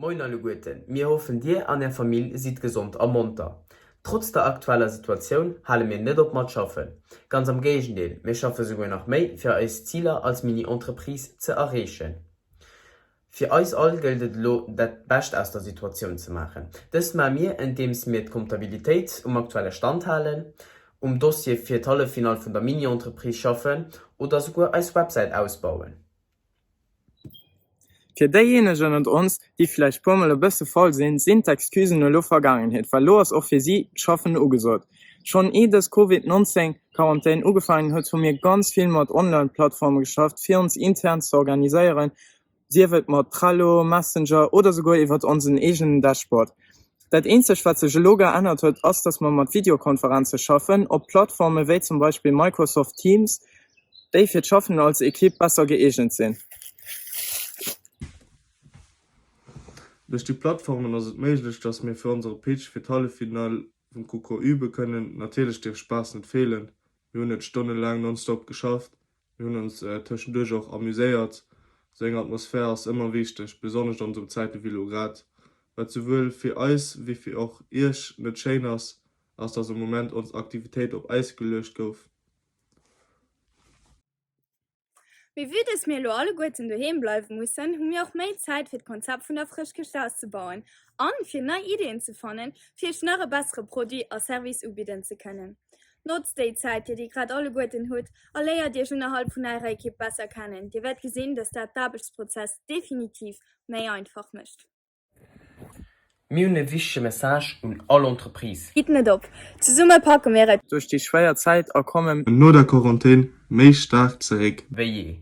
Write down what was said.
Moin alleguerten, mir hoffen dir an är Famill sidd gesond a monter. Trotz der aktueller Situatioun hale mir net op mat schaffen. Ganz am Géigendeel, mir schaffe souguer nach méi fir eis Ziler als Mini-Entreprise ze erreechen. Fir eis all gëllt et elo dat Bescht aus der Situatioun ze maachen. Dëst maache mir endeems mir d'Komptabilitéit um aktuelle Stand halen, um Dossier fir d'Halleffinall vun der Mini-Entreprise schaffen oder souguer eis Websäit ausbauen. Fir déijéineg ënnert ons, déi vläicht puermol e bësse faul sinn, sinn d'Excusen elo Vergaangenheet, well elo ass och fir si d'Schaffen ugesot. Schonn ee dës Covid 19 Quarantän ugefaangen huet, hu mir ganz vill mat Online-Plattforme geschafft, fir ons intern ze organiséieren, sief et mat Trello, Messenger oder souguer iwwert onsen eegenen Dashboard. Dat eenzegt, wat sech elo geännert huet, ass, dass mer mat Videokonferenze schaffen, op Plattforme wéi zum Beispill Microsoft Teams, déi fir d'Schaffen als Ekipp besser gëeegent sinn. Duerch déi Plattformen ass et méiglech, dass mir fir onsere Pitch fir d'Halleffinall vum Concours übe kënnen. Natierlech dierf Spaass net feelen. Mir hunn net stonnelaang nonstop geschafft, mir hunn ons tëschenduerch och amuséiert. Sou eng Atmosphär ass ëmmer wichteg, besonnesch an sou Zäite wéi elo grad. Wat souwuel fir eis wéi fir och iech net schéin ass, ass dass am Moment ons Aktivitéit op Äis geluecht gouf. Mee vue dass mir elo alleguerten doheem bleiwe mussen, hu mir och méi Zäit fir d'Konzept vun der Frëschkëscht auszebauen an fir nei Ideeën ze fannen, fir iech nach e bessere Produit a Service ubidden ze kënnen. Notzt déi Zäit, déi dir grad alleguerten hutt a léiert iech ënnerhalb vun ärer Ekipp besser kennen. Dir wäert gesinn, dass dat d'Aarbechtsprozess definitiv méi einfach mécht. Mir hunn e wichtege Message un all Entreprise. Gitt net op! Zesumme packe mir et! Duerch déi schwéier Zäit a kommen. No der Quarantän méi staark zeréck. Wéi jee.